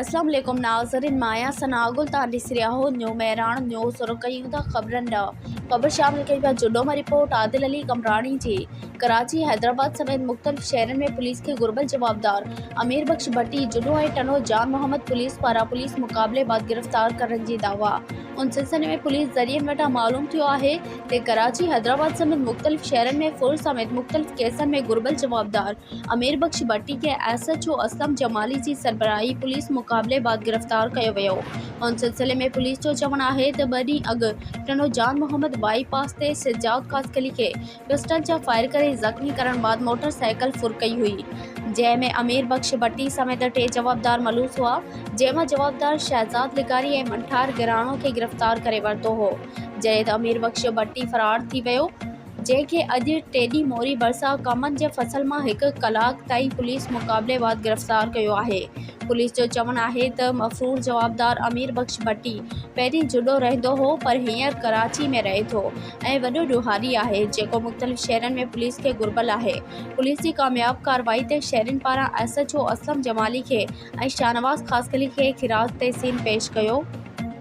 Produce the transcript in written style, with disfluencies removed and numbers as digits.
اسلام عليڪم ناظرين مان آهيان ثناء گل تان ڏسي رهيا هو نيو مهراڻ نيوز شروع ڪيون ٿا خبرن ڏانهن خبر شامل ڪئي پيا جڊو مان رپورٽ عادل علي قمبراڻي جي ڪراچي حيدرآباد سميت مختلف شهرن ۾ پوليس کي گهربل جوابدار امير بخش ڀٽي جڊو ۽ ٽنو جان محمد پوليس پاران پوليس مقابلي بعد گرفتار ڪرڻ جي دعويٰ ان سلسلي ۾ پوليس ذريعن وٽان معلوم ٿيو آهي ته ڪراچي حيدرآباد سميت مختلف شهرن ۾ ڦر سميت مختلف ڪيسن ۾ گهربل جوابدار امير بخش ڀٽي کي S H O Aslam Jamali جي سربراهي پوليس مقابلي بعد گرفتار ڪيو ويو. ان سلسلي ۾ پوليس جو چوڻ آهي ته ٻه ڏينهن اڳ ٽنڊو جان محمد بائي پاس تي سجاد خاصخيلي کي پسٽل جا فائر ڪري زخمي ڪرڻ بعد موٽر سائيڪل ڦر ڪئي هئي جنهن ۾ امير بخش ڀٽي سميت ٽي جوابدار ملوث هئا جنهن مان جوابدار شهزاد لغاري ۽ منٺار گراڻو کي گرفتار ڪري ورتو هو جڏهن ته امير بخش ڀٽي فرار ٿي ويو. جنهن کي اڄ ٽيڏي موري ڀرسان ڪمند جي فصل مان هڪ ڪلاڪ تائين پوليس مقابلي بعد گرفتار ڪيو آهي. پوليس جو چوڻ آهي ته مفرور جوابدار امير بخش ڀٽي پهرين جهڏو رهندو هو پر هينئر ڪراچي ۾ رهي ٿو ۽ وڏو ڏوهاري آهي جيڪو مختلف شهرن ۾ پوليس کي گهربل آهي. پوليس جي ڪامياب ڪارروائي تي شهرين پاران S H O Aslam Jamali کي ۽ شاهنواز خاصخيلي کي خراج تحسين پيش ڪيو.